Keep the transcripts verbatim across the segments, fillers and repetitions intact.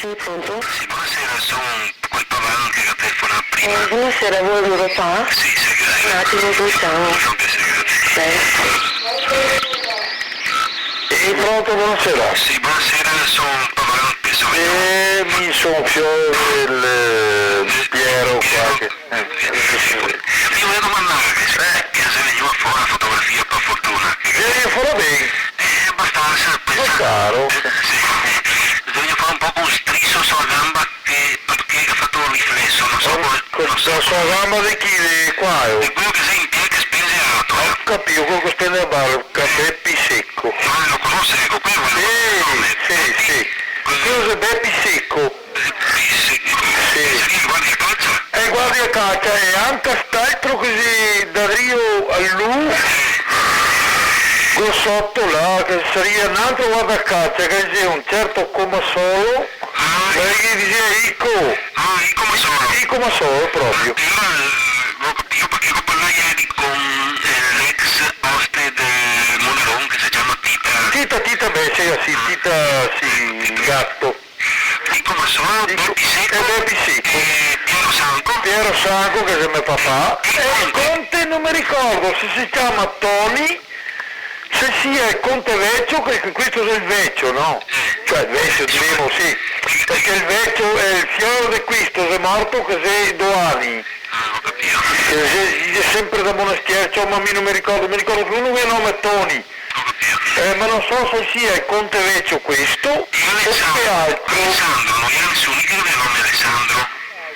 Sì, pronto? Sì, bonasera, son quel pavan che ga telefonà prima. Eh, bonasera, vuol papà? Sì, sì, grazie. Un atimo, due, ciao. Grazie. Bene. Sì, pronto, bonasera. Sì, bonasera, son pavan che so... Eh, mi son fiol del, eh, Piero qua che... Eh, mi volevo domandar, eh, che se vegneva fora la fotografia, par fortuna. Vegneva fora ben. Eh, abastansa, pensa. Ma caro. Eh, sì. Se vegneva fora un poco un striso su la gamba, che, parché ga fato un rifleso, no so come, co-, no so co-, su la gamba de chi? De qua, eh? De queo che xe in pie che spende a lato, eh. Go capìo, queo che spende a bar, Bepi Seco. Ma lo conosi, eco, queo xe el nome. Sì, sì, sì. Queo xe Bepi Seco. Sì. Sì. Xe el guardiacacia? Xe el guardiacacia, e anca st'altro che xe dario a lu, go soto là, che saria un altro guardacacia, che xe un certo Comasolo, ah, e che dixea Ico. Ah, Ico Masolo. Ico Masolo, proprio. Ah, e alora, eh, go capìo parché go parlà ieri con, eh, l'ex oste del Moneron, che se ciama Tita. Tita, Tita, beh, sì, sì, Tita, sì, Gato. Ico Masolo, Ico, Bepi Seco, e Bepi Seco. E Piero Sanco. Piero Sanco, che xe me papà. E el conte? E el conte no me ricordo se se ciama Toni, se sia el conte vecio, che, che questo xe el vecio, no? Eh. Cioè, el vecio, diremo, sì. Parché el vecio xe el fiol de questo, xe morto che xe do ani. Ah, go capìo. Che xe, xe sempre da Monastier, ciò, ma mi no me ricordo, me ricordo che uno che nome Toni. Go capìo. Eh, ma no so se sia el conte vecio questo, o che altro. Alessandro, no ghe n'è nesuni che gaveva nome Alessandro?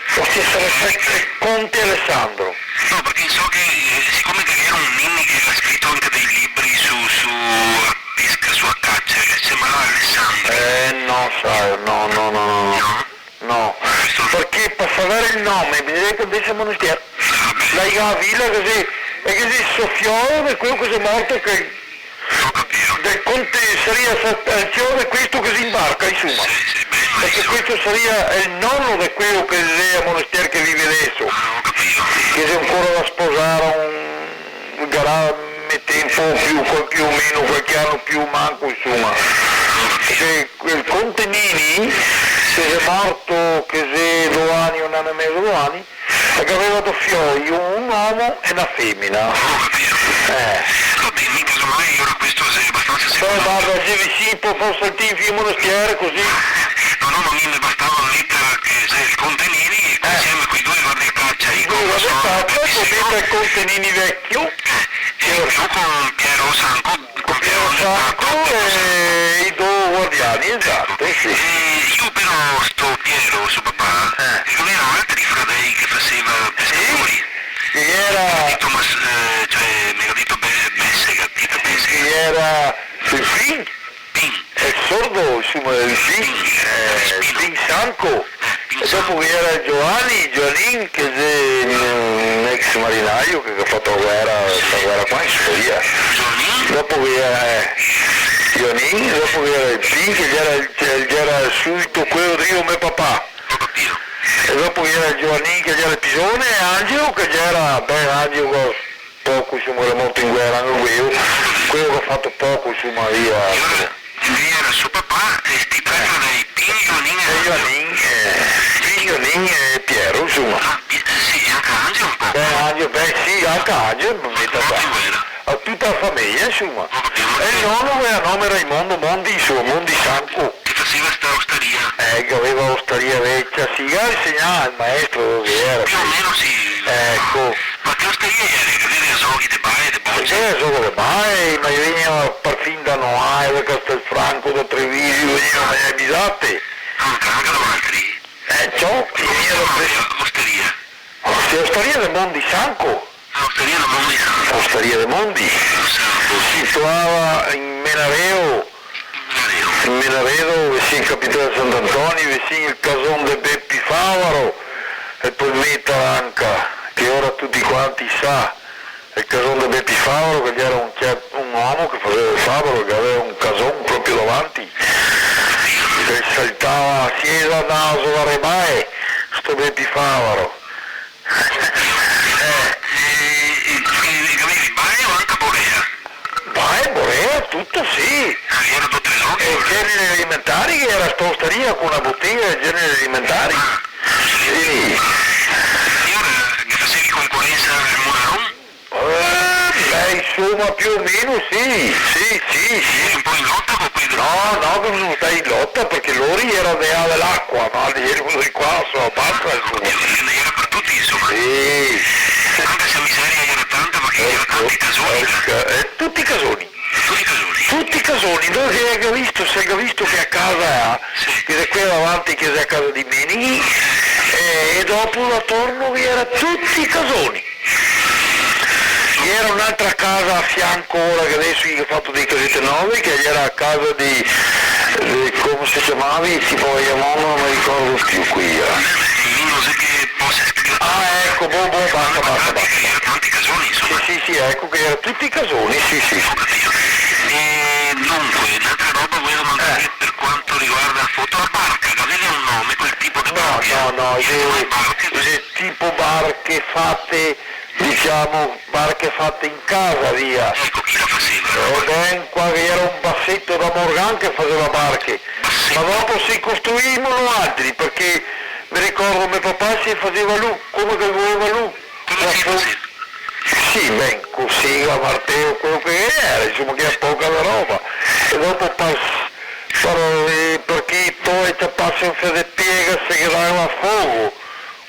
Forse sarà el conte Alessandro. No, parché so che, eh, sicome che ghe gera un Nini che gaveva scrito anca dei libri su, su la pesca, su la cacia, che se ciamava Alessandro. Eh, no, sa, no, no, no, no, no. No? No, parché par saver el nome bisogna che andese a Monastier. Ah, beh. Là in vila che xe, e che xe so fiol de queo che xe morto, che... Go capìo. Del conte, saria sa-, el fiol de questo che xe in barca, insoma. Sì, sì, beh, ma... Parché insoma, questo saria el nono de queo che xe a Monastier che vive deso. Ah, go capìo. Che xe ancora da sposar a un, el ga da meter un po' più, qualche, più o meno, qualche ano più manco, insoma. Parché quel conte Nini, che xe morto, che xe do ani, un ano e mezo, do ani, el gaveva do fioi, un omo e na femena. Go capìo. Eh. Va ben, mi casomai, alora questo xe abastansa... Però sicuro. Varda, se vicin, po' fa un saltin fin a Monastier, cusì. No, no, ma mi me bastava meter che xe el conte Nini e, eh, insieme a quei do guardacacia, i... Do guardacacia, po' meter el conte Nini vecio. Eh, e in più con Piero Sanco, con Piero Sanco, Piero Sanco e i do guardiani, esato, sì. Eco. E mi però sto Piero, so papà, eh, el gaveva altri fradei che faseva pescatori. Sì? Che gera... Me ga dito, ma s-, eh, cioè, me ga dito Be-, Besega, Tita Besega. Che gera Pin. Pin. El sordo, insoma, el Pin, eh, Pin Sanco. Eh, Pin Sanco. E dopo ghe gera Giovanni, Giovannin, che xe un ex marinaio che, che ga fato la guera, sta guera qua, insoma, via. Giovannin? Dopo ghe gera, eh, Giovannin, dopo ghe gera el Pin, che gera, che gera subito queo drio me papà. Go capìo. E dopo ghe gera Giovannin, che gera el Pisone, e Angelo, che gera, beh, Angelo, poco, insoma, gera morto in guera anca queo, queo che ga fato poco, insoma, via. E alora, ghe gera so papà e sti tre fradei, Pin, Giovannin e Angelo. E Giovannin, eh, Pin, Giovannin e Piero, insoma. Ah, Pi-, eh, sì, e anca Angelo un poco. Beh, Angelo, beh, sì, anca Angelo, ma... Morto in guera. A tuta la fameja, insoma. Go capìo, ma... E el nono gaveva nome Raimondo Mondi, insoma, Mondi Sanco. Che faseva sta ostaria. Eh, che gaveva ostaria vecia, sì, che insegnava el maestro, dove gera, sì. Più o meno sì. Eco. Ma che ostaria gera? Che gera zoghi de bae, de boce? Gera zoghi de bae, ma vegneva parfin da Noae, da Castelfranco, da Treviso, vegneva a magnare bisate. Anca, anca da altri? Eh, ciò, vegneva da... Come se ciamava l'ostaria? Ostaria de Mondi Sanco. Ah, Ostaria de Mondi Sanco. Ostaria de Mondi. Sanco. Situada in Menareo. Menareo. In Menareo, vicin Capitela Sant'Antonio, vicin el cason de Bepi Favaro. E po' el metal anca, che ora tuti quanti sa, el cason de Bepi Favaro, che gera un cer-, un omo che faseva el favaro, che gaveva un cason proprio davanti. Che saltava, sì, el andava su da Rebae, sto Bepi Favaro. Eh. E, e, e gavevi bae o anca borea? Bae, borea, tuto, sì. Ah, gera do tre zoghi, eh, borea. Che nele elementari che gera sta ostaria co na botega, elementari. Ah. Sì. E ora che fasevi concorensa al Muraron? Eh, beh, insoma, più o meno sì, sì, sì, sì. Eri un po' in lota co quei de... No, no, che no stai in lota, parché lori i era de là de l'acqua, ma i era de qua, insoma, basta, insoma. Oddio, ghe ne era par tuti, insoma. Sì. Anca se la miseria era tanta, parché i era tanti casoni, eh. Eco, eh, tuti casoni. Tuti casoni? Tuti casoni, dove che ga visto, se ga visto che a casa, sì, che xe quela davanti, che xe a casa dei Meneghi, eh, e dopo atorno i era tuti casoni. Ghe era un'altra casa a fianco, ora che deso i ga fato dee casete nove, che ghe era a casa de, de, come se ciamava? Tipo, la mama, no me ricordo più chi gera. Mi no so che posa spiegar. Ah, eco, bon, bon, basta, basta, basta. Ghe era tanti casoni, insoma. Sì, sì, sì, eco che gera tuti casoni, sì, sì. Go capìo. E dunque, n'altra roba volevo domandar, eh, par quanto riguarda la foto, la barca, che gaveva un nome, quel tipo de barca? No, no, no, xe, xe tipo barche fate, diciamo, barche fate in casa, via. Eco, chi la faseva? Eh, ben, qua ghe gera un Basseto da Morgan che faseva barche. Basseto? Ma dopo se costruimo noaltri, parché me ricordo me papà se faseva lu, come che voleva lu. Come se faseva? Sì, ben, co sega, marteo, quelo che gera, insoma, che gera poca la roba. E dopo par, par, eh, parché i toi te pasa un fià de piega, se ghe dava fogo.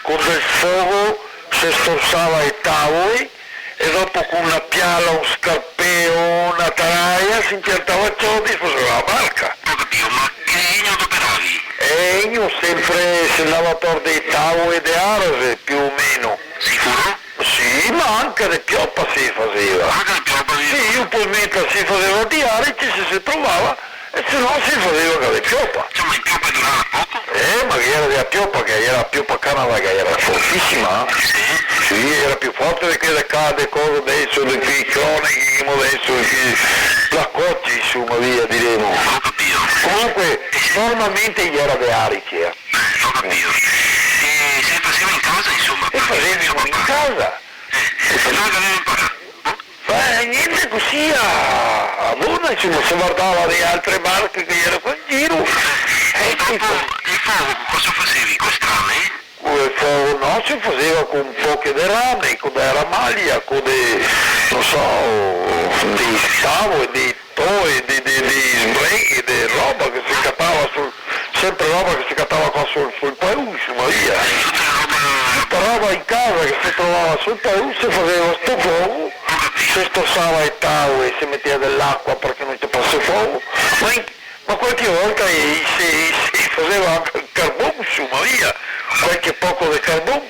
Con del fogo se storsava e tavoe, e dopo con na piala, un scarpeo, na taraia, se impiantava ciodi e se faseva la barca. Go capìo, ma che legno doperavi? E legno sempre, se ndava a tor de tavoe de arase, più o meno. Sicuro? Sì, ma anca de piopa se faseva. Anca de piopa, sì. Sì, lu pol meter, se faseva de arice, se se trovava, e se no se faseva anca de piopa. Insoma, in piopa durava poco? Eh, ma che gera dea piopa, che gera piopa canada, che gera fortisima, eh? Sì. Sì, gera più forte de quela ca, de cosa deso, de quei cronichi che gavemo deso, de quei placoci, insoma, via, diremo. Go capìo. Comunque, normalmente gera de arice, eh. Eh, go capìo. E se faseva in casa, insoma, e parché fasevimo in casa. Eh, e dove che gaveva imparà? Boh. Eh, gnente, cusì a, a bona, insoma, se vardava le altre barche che gera qua in giro. Eh, e dopo, tipo, el fogo, cosa fasevi? Co strame? Co el fogo, no, se faseva con poche de rame, co de ramaglia, co de, no so, de tavoe, de toe, de, de, de sbreghe, de roba che se catava sul, sempre roba che se catava qua sul, sul paese, insoma, via. Tuta roba in casa che se trovava sul paese, se faseva sto fogo, se storsava e tavoe, se meteva de l'acqua parché no te pasa el fogo, ma in, ma qualche volta i, i se, i se faseva anca el carbon, insoma, via, qualche poco de carbon,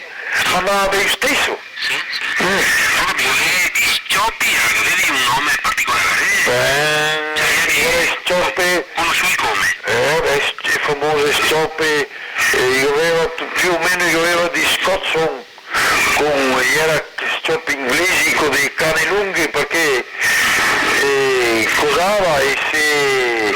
ma ndava ben steso. Sì, sì. Mm. Go capìo, e i s-ciopi, eh, gavevi un nome particolare? Beh, cioè, gera e s-ciope, conosui come? Eh, beh, s-, e famose s-ciope, eh, i gaveva, più o meno i gaveva de Scotsholm, con, gera s-ciope inglesi co dee cane longhe, parché, eh, cosava e se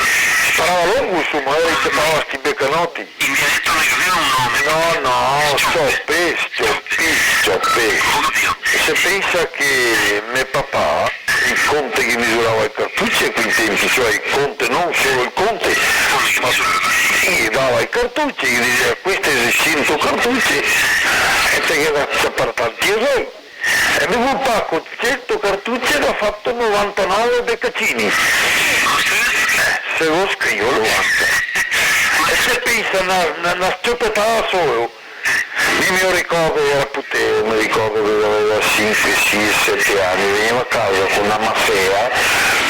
sparava longo, insoma, e i ciapava sti becanoti. In dialeto no gaveva un nome? No, no, s-ciope, s-ciope, s-ciope. Go capìo. Se pensa che me papà, el conte che misurava le cartuce a quei tempi, cioè el conte, no solo el conte, ma sì, dava le cartuce, el diseva: "Queste xe sento cartuce, e te ghe da ciapar tanti asoi." E me papà co sento cartuce ga fato novantanove becacini. Eh, se go scrio, novanta. E se pensa, na, na, na s-ciopetada solo. Mi me lo ricordo, gera puteo, me ricordo che gaveva sinque, sie, sete ani, vegneva a casa co na masea,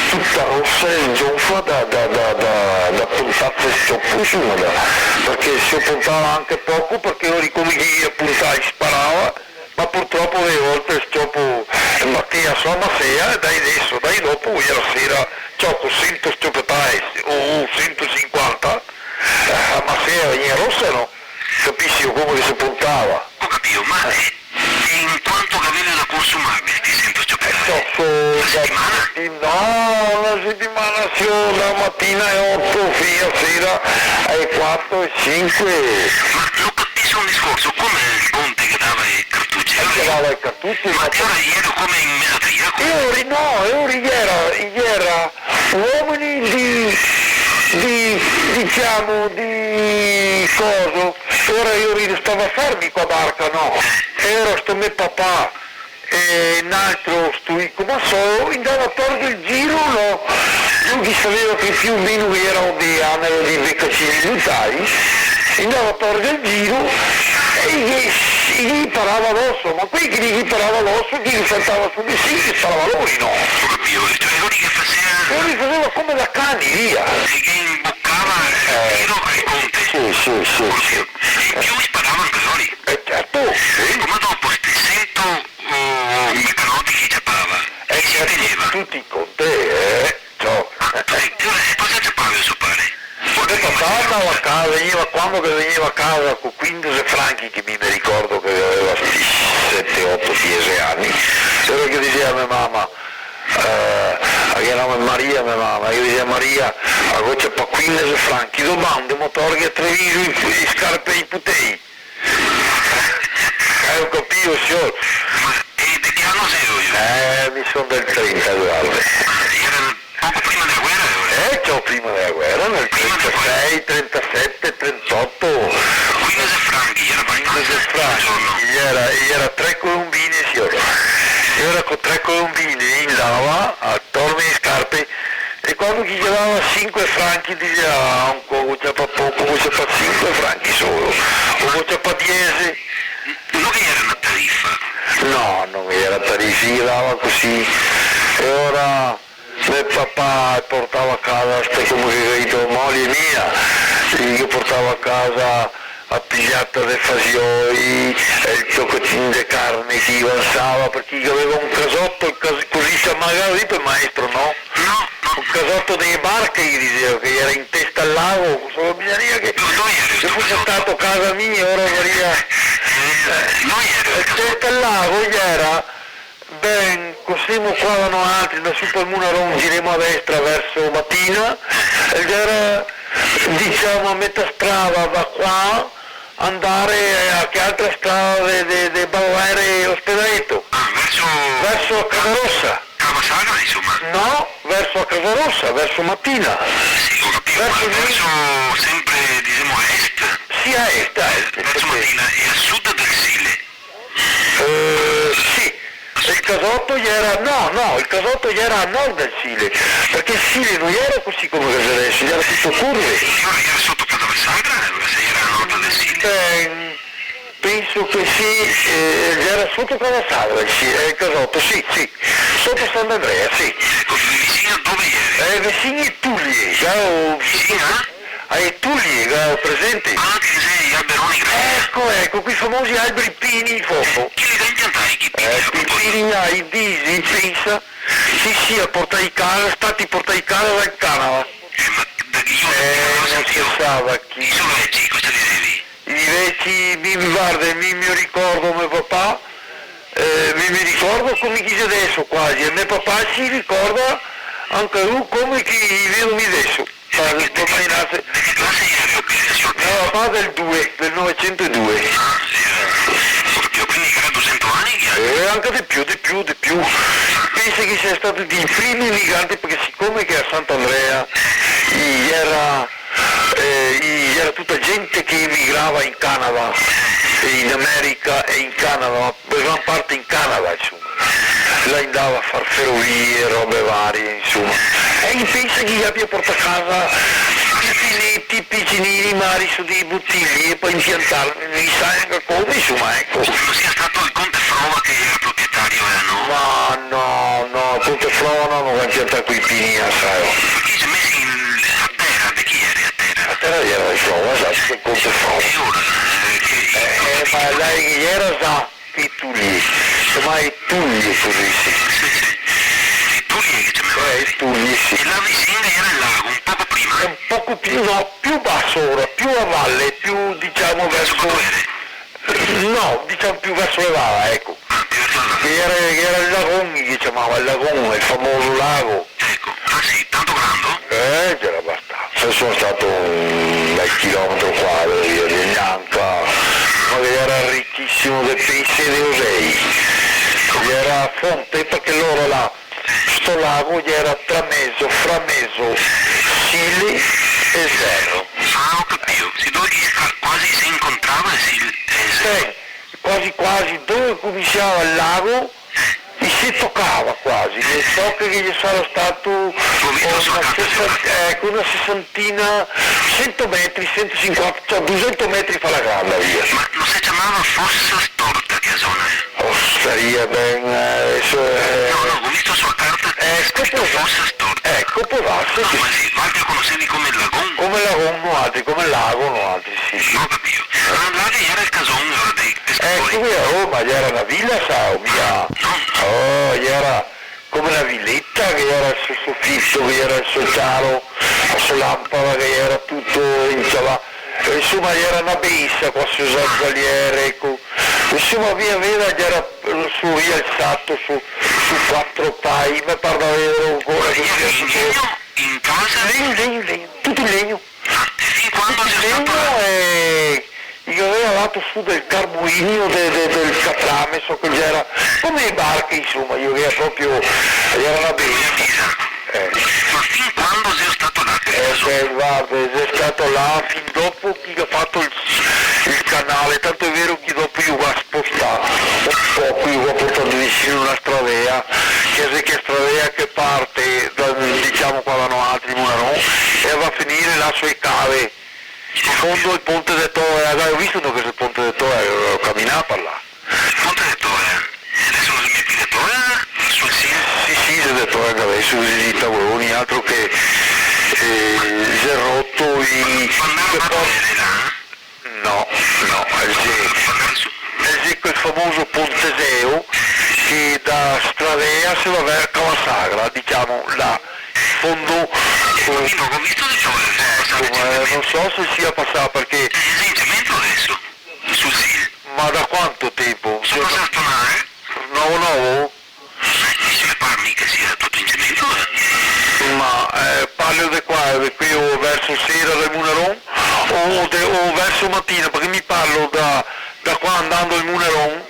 tuta rosa e sgionfa da, da, da, da, da pontarse s-ciopo, insoma, da, parché se lo pontava anca poco, parché lori come che i a pontar, i sparava, ma purtropo dee volte el s-ciopo batea so a masea, e dai deso, dai dopo, iera sera, ciò, co sento s-ciopetae, o, o sentosinquanta, eh, a masea vegnea rosa, no? Capisi come che se pontava? Go capìo, ma, eh, e in quanto che gavevi da consumar sti sento s-ciopetae? Eh, so, so, na setimana? Sì, no, na setimana, sì, da matina ae oto fin a sera ae quatro e sinque. Ma no capiso un discorso, come el conte che dava le cartuce? Eh, che dava le cartuce, ma te-, alora iera come in mesa a te, iera come... E lori no, e lori iera, iera uomini de, de, diciamo, de, coso, Alora lori restava fermi co a barca, no? E alora sto me papà e n'altro, sto Ico Massolo, i ndava a torghe el giro, no? Lu che saveva che più o meno che iera de anaro de becacini butai, i ndava a torghe el giro e i ghe, i ghe parava doso, ma quei che i ghe parava doso, che i saltava su de sì, che sparava lori, no? Go capìo, e cioè lori che faseva? Lori faseva come da cani, via. E che imboccava el tiro al conte? Sì, sì, sì, sì. E in più i sparava anca lori? Eh, certo, sì. Eco, ma dopo ste sento, oh, mecanoti che i ciapava, chi se i tegneva? Tuti i conte, eh, ciò. Ah, sì, e alora, e cosa ciapava so pare? Me papà ndava a casa, vegneva, quando che vegneva a casa co quindese franchi, che mi me ricordo che gaveva sti sete, oto, diese ani, alora che diseva a me mama, eh, che nome Maria, me mama, che diseva: "Maria, a go ciapà quindese franchi, doman ndemo a torghe a Treviso i, i scarpe ai putei." Eh, go capìo, sior. Ma, e de che ano selo? Eh, mi son del trenta, varda. Ah, iera poco prima dela guera, alora? Eh, ciò, prima dela guera, nel trentasei, trentasete, trentoto. Quindese franchi, iera bastansa. Quindese franchi, iera, iera tre colombine, sior. Iera co tre colombine, i ndava a torme le scarpe, e quando che i ghe dava sinque franchi, diseva: "Ah, anca, go ciapà poco, go ciapà sinque franchi solo, o go ciapà diese." No ghe iera na tarifa? No, no ghe iera tarifa, i ghe dava cusì. E alora me papà portava a casa, ste, come che go dito, moglie mia, i ghe portava a casa a pigliata de fasioi, e el tochetin de carne che i vansava, parché i gaveva un casoto, el cas-, cusì ciamava, go dito, el maestro, no? No, no. Un casoto dee barche, i ghe diseva, che iera in testa al lago, cosa bisognaria che, dove iera che fose stà casa mia, alora varia. Eh, dove iera? In testa al lago iera, ben, co semo qua da noaltri, da su par Munaron, giremo a destra verso Matina, e iera, diciamo, a metà strada da qua, andare a che altra strada de, de, de Baviera e Ospedaleto? Ah, verso... Verso Casa Rosa. Cava Sagra, insoma. No, verso a Casa Rosa, verso Matina. Sì, go capìo, verso ma verso, senpre, disemo, a est? Sì, a est, a est, verso Matina, e a sud del Sile. Eh, sì. El casoto iera, no, no, el casoto iera a nord del Sile, parché el Sile no iera cusì come che xe deso, iera tuto curve. Alora iera soto Casa Sagra, se iera a nord del Sile. Ben, penso che sì, eh, iera soto Casa Sagra, sì, eh, el casoto, sì, sì, soto Sant'Andrea, sì. Eco, vicin dove iera? Eh, vicin Tulie, ciò. Vicin a? A Tulie, ga presente? Ah, che xe i alberoni grandi. Eco, eco, quei famosi alberi pini in fondo. Chi li ga impiantai, chi pini, a proposito? Eh, quei pini là, i disi, pensa, sì, sì, a portai casa, stati portai casa da Canava. Eh, ma da chi? Eh, no se sa da chi. Chi xe i veci, cosa disevi? I veci, mi, mi, varda, mi, mi ricordo me papà, eh, mi, mi ricordo come che i xe deso quasi, e me papà se ricorda anca lu come che i vedo mi deso. De che, de che, de che clase iera, sior Piero? Me papà del due, del novecentodue. Ah, sì, eh. Porco Dio, quindi iera dusento ani che... Eh, anca de più, de più, de più. Penso che sia stati dei primi emigranti, parché sicome che a Sant'Andrea, eh, iera, eh, iera tuta gente che emigrava in Canada, e in America e in Canada, ma gran parte in Canada, insoma. Là i ndava a far ferovie, robe varie, insoma. E i pensa che i gabia portà casa i pineti, i picinini, magari su dee botilie, par impiantarli, no i sa gnanca come, insoma, eco. Ma no sia stà el conte Frova che iera proprietario, eh, no? Ma no, no, el conte Frova no, no ga impiantà quei pini, sa. Parché i xe mesi in, a tera, de chi iera a tera? A tera iera de Frova, sa, el conte Frova. E alora, eh, che... Eh, ma là iera za. Che Tulie, se ciamava Tulie, cusì, sì. Sì, sì. E Tulie che se ciamava? Eh, Tulie, sì. E là vicin iera el lago, un poco prima? Un poco più, no, più baso alora, più a vale, più, diciamo, verso... Verso Baviera? No, diciamo più verso Levada, eco. Ah, più verso Levada. Che iera, che iera el lagon, che se ciamava el lagon, el famoso lago. Eco. Ah, sì, tanto grando? Eh, iera bastansa. Son stà un bel chilometro quadro, via, de gnanca, ma che iera richisimo de pese e de osei. Iera fonte, parché lora là, sto lago iera trameso, frameso, Sile e Serro. Ah, go capìo. Sì, dove che i sta-, quasi se incontrava, quasi dove cominsiava el lago, i se tocava quasi, no so che, che ghe sarà stato una sesan-, eco, una sesantina, sento metri, sento sinquanta, cioè dusento metri fa la ganda, via. Ma no se ciamava Fossa Storta che zona, eh? Oh, staria ben, eh, deso, eh. No, no, go visto su la carta, eh, scrito Fossa Storta. Eco, pol darse, sì. Ma sì, valtri lo conosevi come Lagon? Come Lagon, noaltri, come lago, noaltri, sì, sì. No, capìo. Ma là che gera el cason, alora, dei pescatori? Eh, sì, oh, ma gera na vila, sa, mia. No. Oh, gera come na vileta, che gera el so sofito, che gera el so ciaro, la so lanpada, che gera tuto in ciava-, e insoma, gera na besa qua su San Saliere, eco. Insoma, via, via, gera su rialsato, su, su quatro pai, me par da veder ancora. Ma in legno, in casa? Legno, legno, legno, tuto in legno. E fin quando xe stato là? Tuto in legno, e i gaveva dato su del carboinio de, de, del catrame, so che gera, come e barche, insoma, i gaveva proprio, gera na besa. Eh. Ma fin quando xe stato là? Eh, beh, varda, xe stato là fin dopo che i ga fato el, el canale, tanto xe vero che dopo i lo ga spostà un poco, i lo ga portà visin na stradea, che xe che stradea che parte da, disemo, qua da noaltri, Munaron, e va a finir là su e cave, in fondo al Ponte de Toea, go visto che xe el Ponte de Toea, go caminà par là. Ponte de Toea, eh? E deso no xe mia pì de Toea, sul Sil? Sì, sì, xe de Toea, deso xe dei tavoloni, altro che, eh, xe roto i... Quando gera che da por- vedere là, eh? No, no, el xe, el xe quel famoso Ponte Zeo che da Stradea se va verso Cavasagra, disemo, là in fondo. Eh, capito, go visto de Toea, eh, pasare, eco, ma no so se sia pasà, parché... Eh, xe in cemento deso, sul Sil. Ma da quanto tempo? Xe pasà sto là, eh? Novo, novo? Eh, mi se me par mica sia tuto in cemento, eh. Ma, eh, parlo de qua, de qui o verso Sera del Munaron, o de, o verso Matina, parché mi parlo da, da qua andando al Munaron,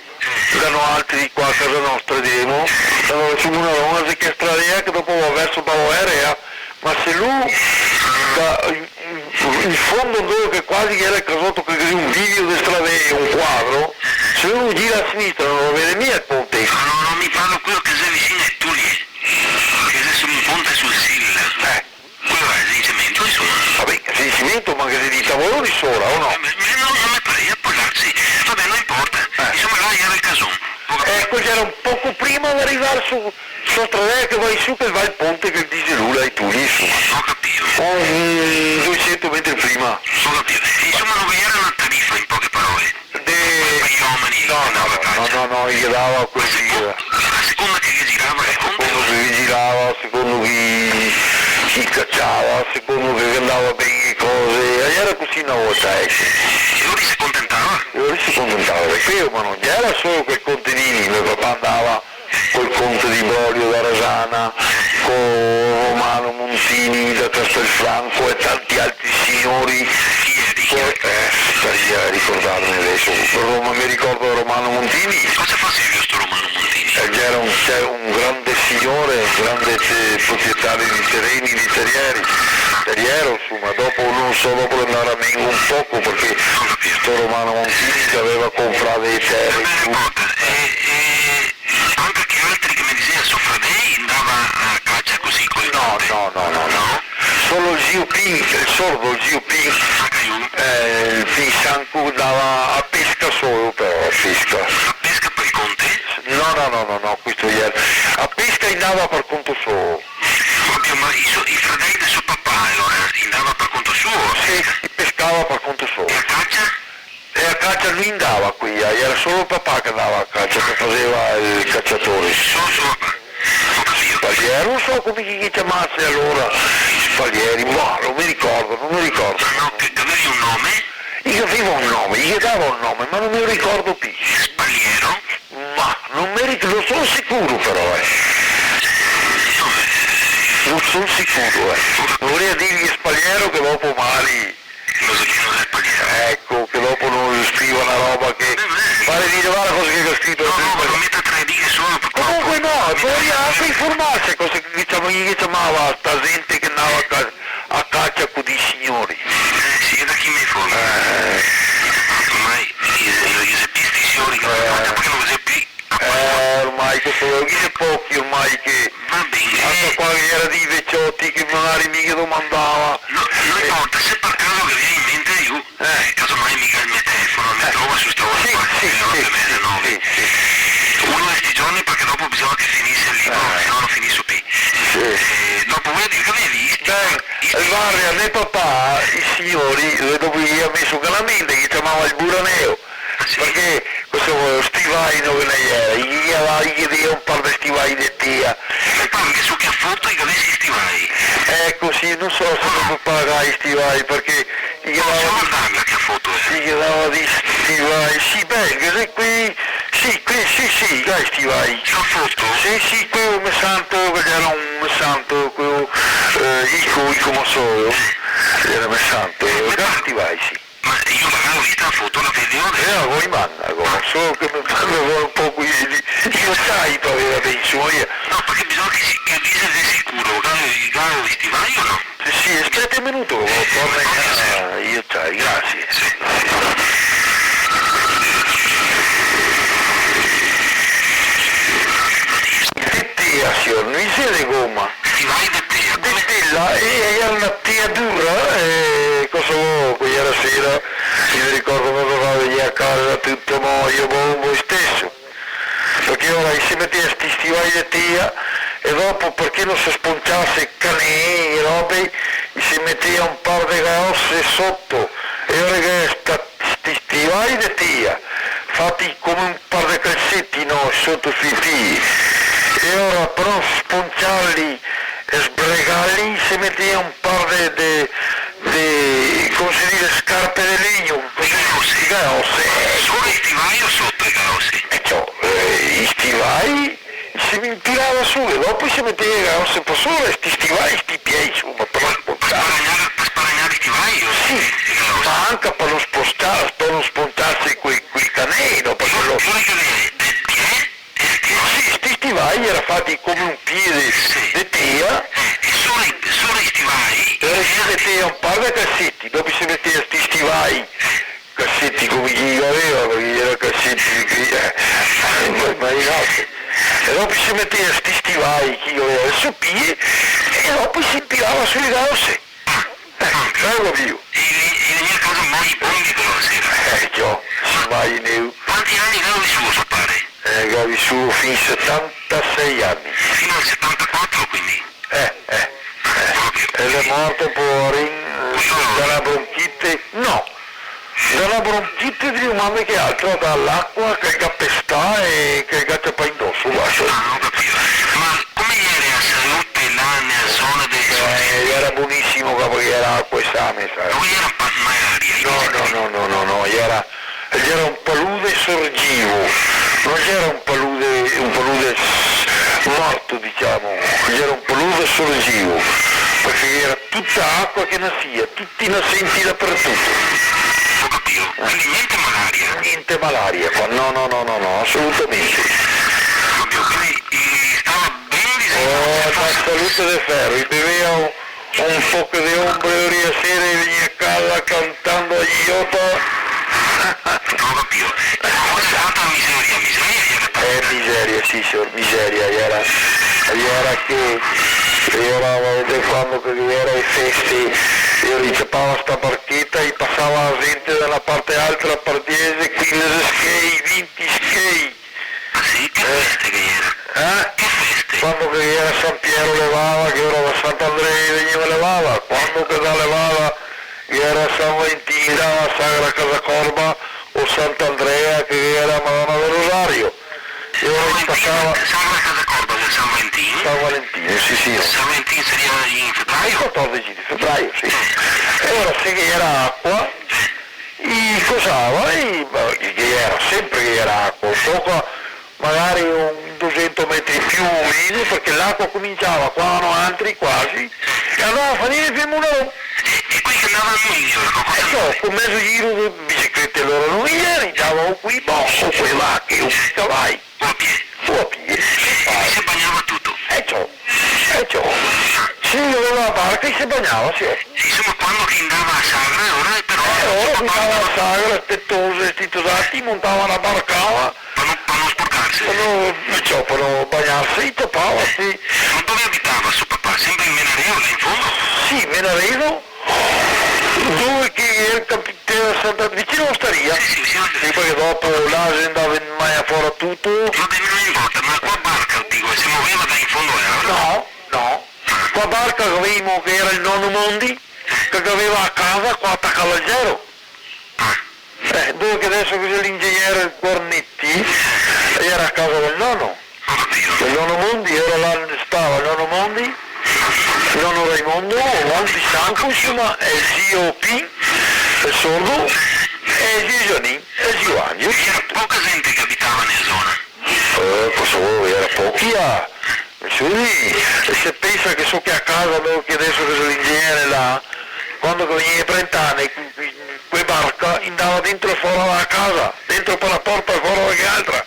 da noaltri qua a casa nostra, disemo, da dove xe Munaron, xe che stradea che dopo va verso Bavoerea, ma se lu da, in, in fondo dove che quasi gera el casoto, che ghe xe un bivio de stradee, un quadro, se lu gira a sinistra no lo vede mia el ponte. No, no, no, mi parlo queo che xe visin a Tulie, che xe su un ponte sul Sil. Eh. Queo xe in cemento, insoma. Va ben, xe in cemento, ma che xe dei tavoloni sora, o no? Eh, me, me, no, no me parea, pol darse. Va ben, no inporta. Eh. Insoma, là gera el cason. Eco, gera un poco prima de rivar su, so stradea che va in su, che va al ponte che dixe lu là, a Tulie, insoma. Go capìo. Un dusento metri prima. Go capìo. Insoma, no ghe gera na tarifa, in poche parole. De... Par i omeni che andava a cacia. No, no, no, i ghe dava cusì. A seconda, a seconda che ghe girava el ponte? A seconda che ghe girava, a seconda che, che caciava, a seconda che andava ben e cose. E gera cusì na volta, eco. E lori se contentava? E lori se contentava de queo, ma no gera solo quel contadin, me papà andava col conte de Broglio da Rasana, co Romano Montini da Castelfranco e tanti altri siori. Chi gera? Co-, eh, staria a ricordarme deso. Roma-, me ricordo Romano Montini. Cosa faseva sto Romano Montini? Eh, gera un, xe un grande signore, un grande te-, proprietario de tereni, de terieri, teriero, insoma, dopo, no so, dopo l'è andà a mengo un poco, parché sto Romano Montini che gaveva comprà dee tere. No me inporta. E, e anca che altri che me diseva, so fradei, andava a cacia cusì col conte? No, no, no, no, no. Solo el zio Pin, el sordo, el zio Pin. Anca lu? Eh, el Pin Sanco andava a pesca solo, però, a pesca. A pesca par el conte? No, no, no, no, no, questo gera. A pesca andava par conto suo. Proprio, ma i so-, i fradei de so papà, alora, andava par conto suo? Sì, pescava par conto suo. E a cacia? E a cacia no i ndava quei, eh, gera solo el papà che ndava a cacia, che faseva el caciatore. Solo so papà. Go capìo. Spaliero, no so come che i ciamase alora, Spalieri, ma no me ricordo, no me ricordo. Ma no, che, che gaveva un nome? I gaveva un nome, i ghe dava un nome, ma no me lo ricordo pì. Spaliero? Ma no me ric-, no so sicuro però, eh. No so sicuro, eh. Voria dirghe Spaliero che dopo magari No so chi, no xe Spaliero. Eco, che dopo no scriva na roba che... Eh, eh. Pare de dire, varda cosa che ga scrito. No, no, ma no meta tre righe solo, purtropo. Comunque no, voria anca informarse cosa che, disemo, che i ciamava sta zente che ndava a ca-, a cacia co dei siori. Eh, sì, da chi me informo? Eh. Ormai, i, i, i xe pi sti siori che... Eh. Ghe xe pochi ormai che... Va ben, anca eh, qua ghe gera dei vecioti che magari mi ghe domandava. No, no eh, inporta, se par caso che vien in mente, lu, eh, eh, casomai mi ga el me telefono, me eh, trova su sta ora sì, qua, sì, eh, sì, oto e meza, sì, nove. Sì, sì. Uno de sti giorni, parché dopo bisogna che finise el libro, eh, se no no finiso pi. Sì. Eh, dopo voio dir che gavè visti... Ben, i eh, varda, me papà, i siori, dopo i ghe ga meso anca na menta, che i ciamava el buraneo. Ah, sì? Parché, cosa vuto, stivai no ghe ne gera, i ghe dava, i ghe dea un par de stivai de tea. Me par che su che foto i gavesi i stivai. Eco, sì, no so se me papà ga i stivai, parché i ghe dava... No, se vardarla che foto xe. I ghe dava dei stivai, sì, ben, che xe quei, sì, quei, sì, sì, i ga i stivai. Sta foto? Sì, sì, queo me santo, che gera un me santo, queo, eh, Ico, Ico Massoio, gera me santo, eh, i ga i stivai, sì. Ma mi magari go visto la foto, la vedo. Eh, la go in man, la go, solo che me, me vol un poco i, i, i ociai par aver ben su, eh. No, parché bisogna che si, che dise de sicuro, magari, magari i stivai o no? Sì, sì, speta un minuto, che torna a, i ociai, grasie. Sì. De tea, sior, no i xe de goma. Stivai de tea, come? De tela, e, e gera na tea dura, e cosa vuto, iera sera, mi me ricordo quando che vegnea a casa tuto moio, bombo, isteso. Parché ora i se metea sti stivai de tea, e dopo, parché no se sponciase canei e robe, i se metea un par de gaose soto, e ora che sta, sti stivai de tea, fati come un par de calseti, no, soto sui pie. E ora, par no sponciarli e sbregarli, se metea un par de, de, de, come se dise, scarpe de legno, cusì, gaose. Gaose, eco. Solo i stivai o soto i gaose? E ciò, eh, i stivai, se me inpilava su e dopo se metea le gaose par sora, sti stivai, sti piè, insoma, par no sponciar. Par sparagnar, par sparagnar i stivai, o sì, le gaose? Ma anca par no sponciar, par no sponciarse coi, coi canei, no, parché... Solo, solo i canei, del piè? Sì, sti stivai i era fati come un pie de, sì, de tea. Eh, e sora i, sora i stivai, e se metea un par de calseti, dopo se metea sti stivai, eh, calseti come chi i gaveva, parché i era calseti de chi, eh, imaginate. E dopo se metea sti stivai chi i gaveva su pie, e dopo se inpilava su le gaose. Ah, eh, ah, capìo? E, e vegnea a casa mai bombi però, sì. Eh, ciò, se imagineu. Quanti ani gaveva visuo so pare? Eh, el ga visuo fin setantasei ani. Fino al setantaquatro, quindi? Eh, eh, eh. Proprio. E l'è morto, povarin, eh, da na bronchite? No. Da na bronchite de un mame che altro, da l'acua che el ga pestà e che el ga ciapà indoso, varda. Ah, go capìo. Ma come iera la salute là nela zona de... Eh, iera bonisimo, parché iera acua e same, sa. No iera pa-, malaria? No, no, no, no, no, no, iera, iera un palude sorgivo, no iera un palude, un palude s-, morto, diciamo, iera un palude sorgivo, parché iera tuta acua che nasia, tuti nasenti dapartuto. Go capìo. Eh. Quindi gnente malaria? Gnente malaria qua, no, no, no, no, no, asolutamente. Go capìo, quindi, eh, stava ben, dixemo, oh, se fose... Na salute de fero, i bevea un un poco de ombre, ora a sera vegnea a casa cantando a giota. Go capìo. Ma cosa xe stata miseria, miseria, iera tanta? Eh, miseria, sì, sior, miseria, iera, iera che, iera, eh, quando che iera le feste, i ciapava sta barcheta e pasava la zente da na parte a l'altra par diese, quindese schei, vinti schei. Ah, sì? Che feste che iera? Eh? Che feste? Quando che iera San Piero Levada, che ora da Sant'Andrea vegneva Levada, quando che da Levada iera San Valentin, ndava a Sagra Casacorba, o Sant'Andrea, che iera Madona del Rosario. E ora i pasava... Sagra Casacorba xe San Valentin? San Valentin, sì, sì. San Valentin saria in febraio? El quatordese de febraio, sì. Eh. E ora se che iera acua, i cosava, i, ma che iera, senpre che iera acua, un poco, magari un dusento metri in più o meno, parché l'acua cominciava qua da noantri quasi, e ndava a finire fin a Munaron. E, e quei che ndava a Munaron, cosa... Eh, ciò, co mezo giro de biciclete alora no ghe iera, ndava o coi bo-, o co le vache, o coi cavai. O a pie? O a pie. E, e se bagnava tuto? Eh, ciò. Eh, ciò. Se i gaveva la barca, i se bagnava, sì. Sì, insoma, quando che i ndava a Sagra, alora, però... Eh, alora che i ndava a Sagra, sti tosi, sti tosati, i montava na barcada. Par no, par no sporcarse. No, ciò, però bagnarse, i ciapava, sì. Ma dove abitava suo papà? Sempre in Menareo, là in fondo? Sì, Menareo, dove che el capitano Santa, vicino all'osteria. Sì, sì, vicino all'osteria. Sì, parché dopo là se ndava in magna fora tuto. Va ben, no importa, ma qua barca, digo, se moveva da in fondo, eh, alora? No, no. Qua barca che gavevimo, che gera el nono Mondi, che gaveva a casa qua tacà al Gero. Eh, dove che deso che xe l'ingegnere Guarnetti, gera a casa del nono. Del nono Mondi, gera là ndove stava el nono Mondi, el nono Raimondo, o Mondi Sanco, insoma, e el zio Pin, el sordo, e el zio Gianin, e el zio Angelo. Gera poca gente che abitava nela zona. Eh, cosa vuto, gera pochi, ah. Sì, e se pensa che so che a casa, dove che deso che xe l'ingegnere là, quando che vegneva trenta ani, co, co, co barca, ndava dentro e fora da casa, dentro par na porta e fora da che altra.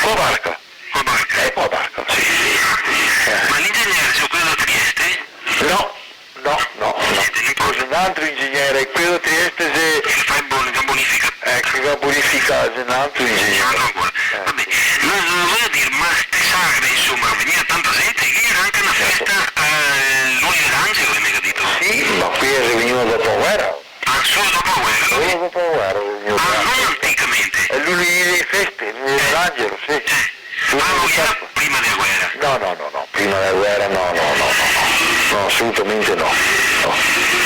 Co barca. Co barca? Eh, co barca, sì. Eh. Ma l'ingegnere xe quelo da Trieste? No. No, no, no. Niente, no importa. Xe un altro ingegnere, quelo de Trieste xe... Che fa in bon-, in bonifica. Eh, che fa bonifica, xe un altro ingegnere. Un altro ancora. Eh. Va ben. No, no, vojo dir, ma ste sagre, insoma, vegneva tanta gente, e ghe gera anca na festa, eh, Luliverangelo, me ga dito. Sì, ma quea xe vegnua dopo la guera. Ah, solo dopo la guera? Solo dopo la guera xe vegnua. Ah, no anticamente. E lu le feste, Luliverangelo, sì. Eh. Ah, no gera prima dela guera? No, no, no, no, prima dela guera no, no, no, no, no, no, asolutamente no, no.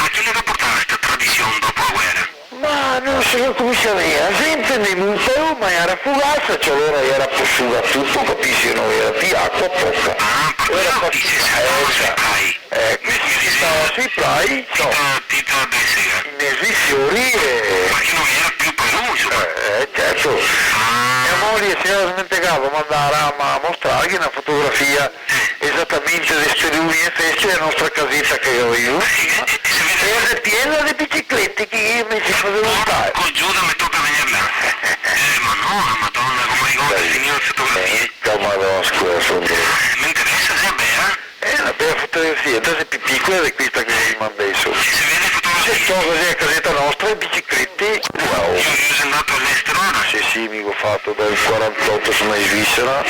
Ma chi la ga portada sta tradision dopo la guera? Ma no so come se ciamava, la gente ne montava, ma gera fugasa, ciò, alora gera posuda tuto, capisi, no gera pì acua, poca. Ah, par quelo che se sentava sui prai. Eh, me, me diseva, stava sui prai, ciò. Tita, tita de sera. In mezo ai fiori e... Parché no gera pì paron, insoma. Eh, eh, certo. Ah. Mia moglie se gera smentegada, ma ndava a mostrarghe na fotografia esatamente de ste lune e feste dela nostra caseta che gavevo. Eh, e, e, e se vede... Gera piena de biciclete che i me se faseva montare. Porco Giuda, me toca vegner là. Eh, ma no, la Madona, come ricordo, signor fotografie. Eh, Madona, scusa, son... Me interesa, xe bela. Eh, na bela fotografia, xe pì picola de questa che i me ga mandà su. E se vede fotografie? Sì, ciò, cusì, a caseta nostra, e biciclete, wow. Ti, ti xe ndà a l'estero, alora? Sì, sì, mi go fato dal quarantoto son in Svisera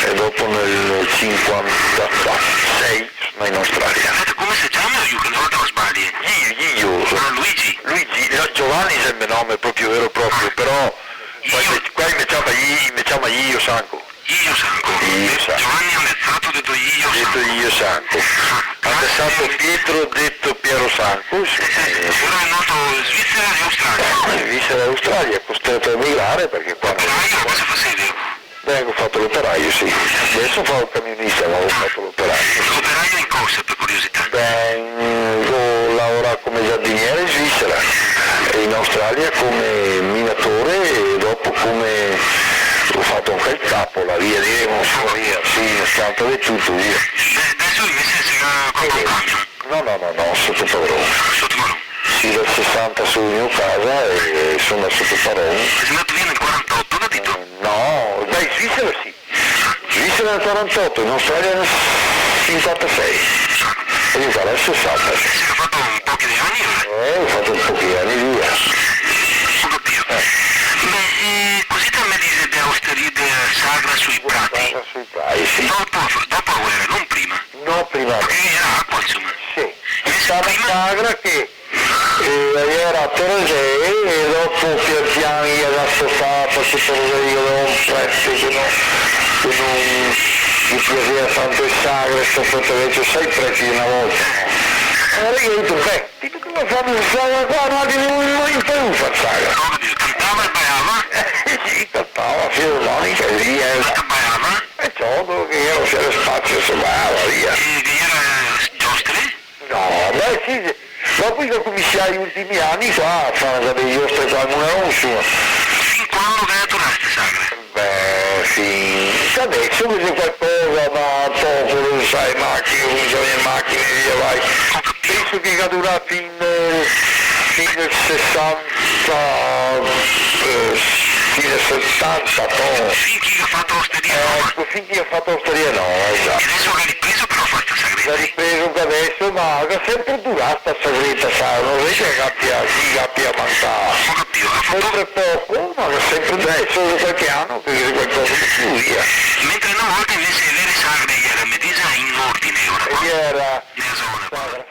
e dopo nel cinquantasei son in Australia. Aspeta, come se ciama? Giusto, na volta no sbagli. Gigio, Gigio. Ah, Luigi? Luigi, no, Giovanni xe el me nome proprio vero e proprio, però qua i me, qua i me ciama Gi-, i me ciama Gigio Sanco. Gigio Sanco. Gigio Sanco. Giovanni Ammezzato, deto Gigio Sanco. Deto Gigio Sanco. Ah, Ammezzato Pietro, deto Piero Sanco, insoma. Sì, sì, sì. Alora xe ndà in Svisera e Australia. Svisera e Australia, costreto a emigrare parché qua no... Operaio, cosa fasevi? Ben, go fato l'operaio, sì. Deso faso el camionista, ma go fato l'operaio. Operaio in cosa, par curiosità? Ben, go lavorà come giardiniere in Svisera, e in Australia come minatore, e dopo come, go fato anca el capo, là, via, diremo, insoma, via, sì, un tanto de tuto, via. De-, deso invese xe, eh, co-, co-, camion? No, no, no, no, soto paron. Soto paron. Sì, dal sesanta so in casa e son soto paron. E te si ndà via nel quarantoto, ga dito? Eh, no, dai, in Svisera sì. Svisera nel quarantoto, in Australia nel sinquantasei. E mi qua nel sesanta. Sì, ga fato un pochi de ani, eh? Eh, go fato un pochi de ani via. Go capìo. Eh. Beh, e cusì te me dixi de osteria, de sagra sui prati. Sagra sui prati, sì. Dopo, dopo la guera, no prima. No, prima no. Parché ghe gera acua, insoma. Sì. Invese prima? Stava sagra che, eh, gera Torosei e dopo pian pian i ga stofà, parché Torosei gaveva un prete che no, che no ghe piaseva tanto le sagre, sto prete vecio, sa, i preti de na volta, no? Alora i ga dito, beh, ti, come femo, sta qua, no, che no, no, no podemo far sagra. No, capìo, cantava e balava? Sì, cantava, filarmonica, via, eh. Cantava e balava? E ciò, dove che gera, se gera spasio, se balava, via. E ghe gera giostre? No, beh, sì, sì. Dopo i ga cominsià i ultimi ani qua a far dele giostre qua, ma no, insoma. Fin quando che ghe xe tornà ste sagre? Beh, fin deso che xe qualcosa, ma poco, no sa, le machine, cominsià le machine, via, vai. Go capìo. Penso che ga durà fin del, fin del sesanta, eh, fin del setanta, no? Fin che i ga fato l'osteria nova? Eco, fin che i ga fato l'osteria nova, esato. E deso ga ripreso però a far sta sagre? Ga ripreso anca deso, ma ga sempre durà sta sagreta, sa, no xe che gabia, che gabia mancà. Go capìo, a Sempre poco, ma sempre, dai, solo qualche ano che xe qualcosa de più, via. Mentre na volta invese le vere sagre iera metise in ordine, ora, no? Iera. Nea zona, qua.